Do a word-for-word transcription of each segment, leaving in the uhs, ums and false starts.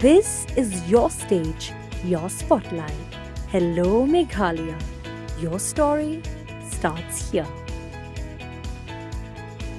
This is your stage, your spotlight. Hello Meghalaya. Your story starts here.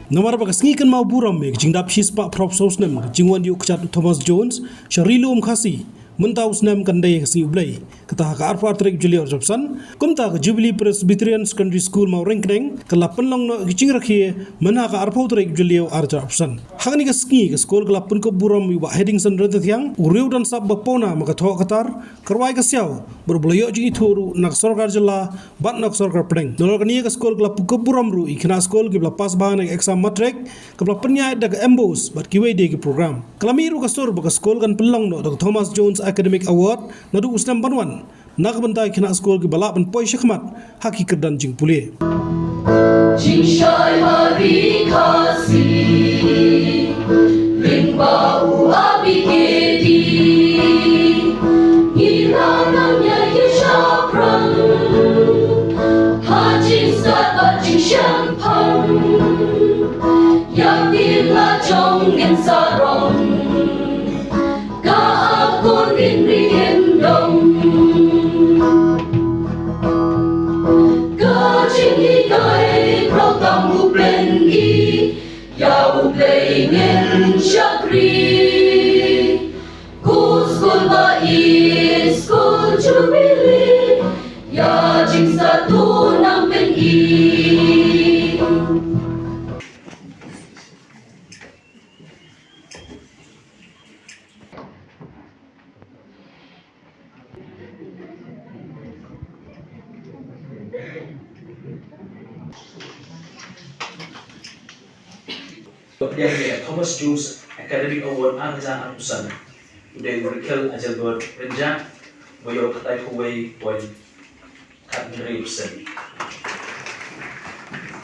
Namar ba ka sngi kynmaw burom ïa ka jingdap shispah phraphew saw snem ka jingwan ïa u kjat Thomas Jones sha Ri Lum Khasi, mynta u snem kan dei ka sngi U Blei. Kata ha ka arphew tarik Jylliew arphew san, kumta ka Jubilee Presbyterian Secondary School Mawryngkneng ka la pynlong noh ka jingrakhe mynta ha ka arphew tarik Jylliew arphew san. Ha kane ka sngi ka skul ka la pynkup burom ïa u Bah Headingson Ryntathiang, u riew don sap ba pona ma ka thoh ka tar, ka rwai ka siaw, bad ba la ïoh jingithuh ruh na ka sorkar jylla bad na ka sorkar pdeng. Nalor kane ka skul ka la pynkup burom ruh ïa ki khynnah skul kiba la pass bha na ka exam matric, kaba la pynïaid da ka MBOSE bad kiwei de ki program. Ka la mih ruh ka sur ba ka skul kan pynlong noh da ka Thomas Jones Academic Award naduh u snem ban wan, na ka bynta ki khynnah skul kiba lah ban poi shakhmat ha ki kyrdan jingpule. Jingshai ha ri Khasi, lyngba u A B K D, ngi la nang ïa ki shaphrang ha jingstad bad jingshemphang. Ïa ki la jong ngin sarong, ka akor ngin ri ngin dong. Ka jinghikai program u Blei, ïa u Blei ngin shakri. Ko skul ba ïeit, skul Jubilee, ïa jingstad to nang pyni. Ka pdiang ïa ka Thomas Jones Academic Award ar hajar arphew san u dei u Rachael Adelbert Rynjah, uba ïoh khyndai phew wei point khathynriew percent.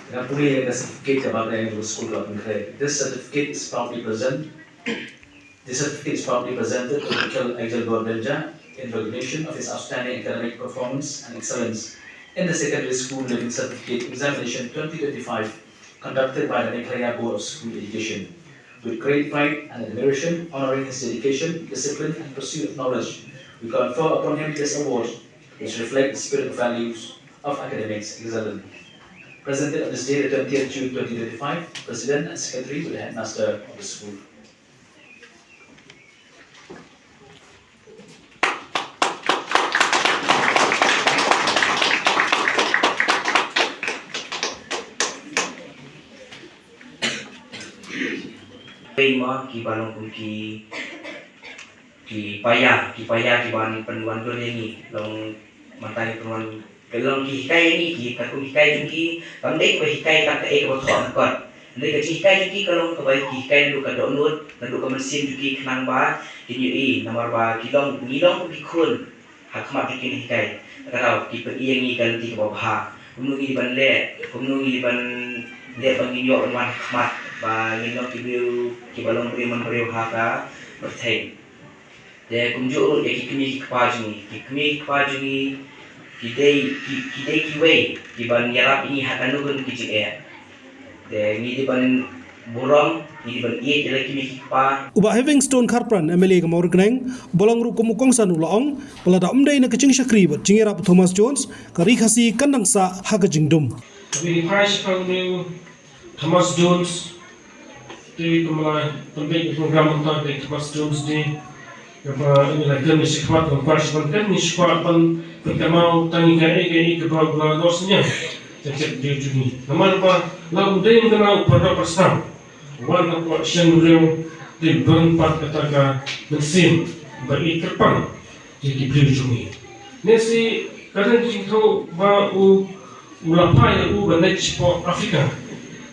Nga pule ïa ka certificate kaba ka ïa u skul ka la pynkhreh. This certificate is proudly present. This certificate is proudly presented to Rachael Adelbert Rynjah in recognition of his outstanding academic performance and excellence in the Secondary School Leaving Certificate Examination twenty twenty-five, conducted by the Meghalaya Board of School Education. With great pride and admiration, honoring his dedication, discipline, and pursuit of knowledge, we confer upon him this award, which reflects the spirit of values of academics excellence. Presented on this day, the twentieth June twenty twenty-five, President and Secretary to the Headmaster of the school. Pei ma ki ba long kum ki, ki paia, ki paia ki ban pynwan dur ïa ngi, long mynta ngi pynwan Ka long ki hikai ïa ngi, ki katkum hikai jong ki, kam dei ba hikai tang kaei kaba thoh ha kot. Hynrei ka jinghikai jong ki ka long kaba ki hikai naduh ka dohnud, naduh ka mynsiem jong ki khnang ba kin ïohi, namar ba ki long, ngi long kum ki khun ha khmat jong ki ban hikai. Kata ka daw ki pyni ïa ngi ka lynti kaba bha. Kumno ngi dei ban leh, kumno ngi dei ban leh ba ngin ïoh ban wan ha khmat, ba ngin long ki briew, kiba long briew man briew ha ka pyrthei. Te kumjuh ruh ïa ki kmie ki kpa jong ngi, ki kmie ki kpa jong ngi, ki dei, ki, ki dei kiwei kiban ïarap ïa ngi ha kano kano ki jingeh. Te ngi dei ban burom, ngi dei ban ïeit ïa la ki kmie ki kpa. U Bah Heavingstone Kharpran, M L A ka Mawryngkneng, uba long ruh kum u kongsan u la ong ba lada ym dei na ka jingshakri bad jingïarap u Thomas Jones, ka ri Khasi kan dang sah ha ka jingdum. Thomas Jones. Te kumba la pynbeit ïa ka program mynta ka dei Thomas Jones Day. Kaba ngi la kren shakhmat, ban kwah shakhmat, kren shakhmat ban pynkynmaw tang ïa kaei kaei kaba u la noh synñiang. Ka jingtip jong ngi. Namar ba la u dei u khynnah u paralok parsnam. Wan na ka shnong briew, te don pat kata ka mynsiem ba ïeit kyrpang ïa ki briew jong ngi. Ngi sa kren jingthoh ba u U la phah ïa u ban leit shapoh Africa.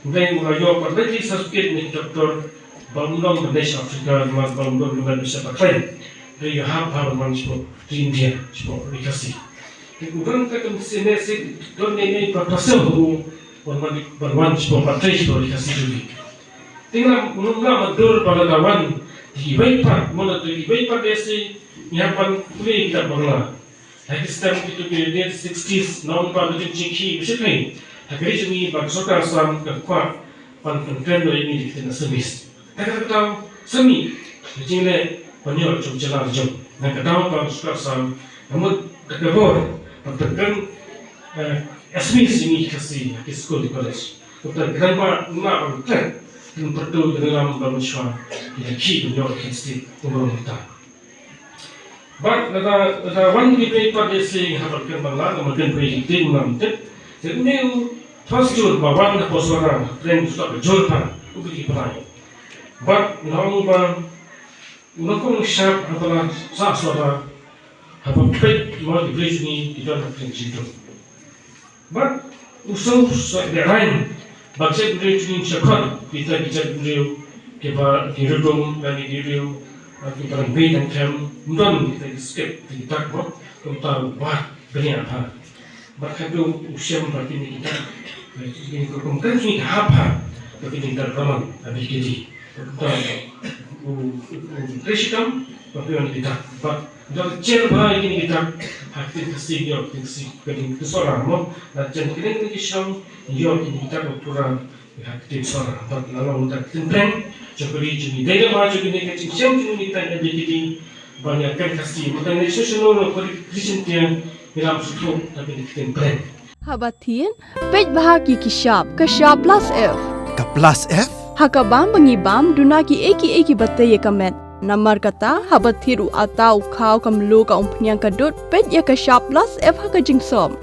Hynrei u la ïoh ban leit certificate ne doctor ba un long ban leit sha Africa, namar ba un long ban leit sha Pakistan. Hynrei u hap ban wan shapoh India, shapoh ri Khasi. Te u don ka kam sene se don ne ne ba pasal u ban wan, ban wan shapoh Pakistan, shapoh ri Khasi jong ngi. Te nga, nga, nga, nga dur ba la wan, ki wei pat, mo la tu ki wei pat de se, ngi hap ban pule kitab Bangla. Ha ki snem kito ki nineteen sixties, nongpynïaid jingkhih bishit hi. Ha ka ri jong ngi ba ka sorkar Assam ka kwah ban pynkren ïa ngi ki ktien Assamese. Te kata ka daw sa mih ka jingleh Pynïoh jong jylla jong. Na ka daw ba sukar sam, namut da ka bor, pyntekan, eh, S M E sngi Khasi ha ki skul ki college. Kumta kren ba na ba kren, kin pertu da lam ba mynshuwa, ki da ki pynïoh ki state, kumba mynta. Bad lada, lada wan ki pei pat de sing ha pynkan ba la, ma kin pei ki ting nam tit. Te ne u pastor ba wan ha poswara, pren stok jol pa, u ki prai. Bad nong ba Una kong shap haba la sah soda, haba peit mo ki bridge ni ki don ha kren jitu. Bad u song sa de rain, bad set bridge ni shakon, kita ki jet bridge, ki ba ki rudung, dan ki rudung, ki ba ngi dan kem, don kita ki skip, ki tak mo, kumta wa bria ha. Bad ka dei u shem ba kine kita, kine ka kum kan kine ka hap ha, ba kine kita raman, a bikiti. Ba kumta u, u, u, rishikam, ba pion kita. Bad da chen ba kine kita, ha kine ka sing yo, kine ka sing, kine ka sora mo, da chen kine kine ki shong, yo kine kita ba pura, ha kine sora. Bad la long da kine pren, jong ka ri jong ngi. Dei da ba jong kine ka jingshem jong ngi ta na bikiti, ba ngi kan ka sing, ba ngi shisha no, no, ko ri Christian tiang, ngi lam suthu, da kine kine pren. Haba thied, peit bha ki ki shap, ka shap plus F. Ka plus F? Ha ka bam ba ngi bam, duna ki ei ki ei ki ba tei ïa ka met. Namar kata, haba thied u ata u khaw ka mluh ka umphniang ka dud, peit ïa ka shap plus F ha ka jingsop.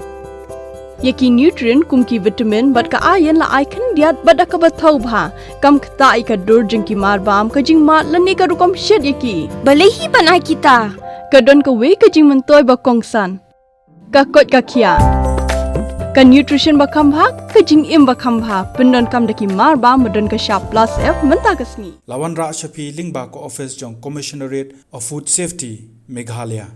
Ïa ki nutrient kum ki vitamin bad ka iron la ai khyndiat bad da kaba thaw bha. Kam ktah ïa ka dur jong ki mar bam, ka jingmad lane ka rukom shet ïa ki. Balei hi ban ai kita? Ka don kawei ka jingmyntoi ba kongsan. Ka koit ka khiah. Ka nutrition ba kham bha, ka jingim ba kham bha, pyndonkam da ki mar bam ba don ka shap plus F mynta ka sngi. La wanrah sha phi lyngba ka office jong Commissionerate of Food Safety, Meghalaya.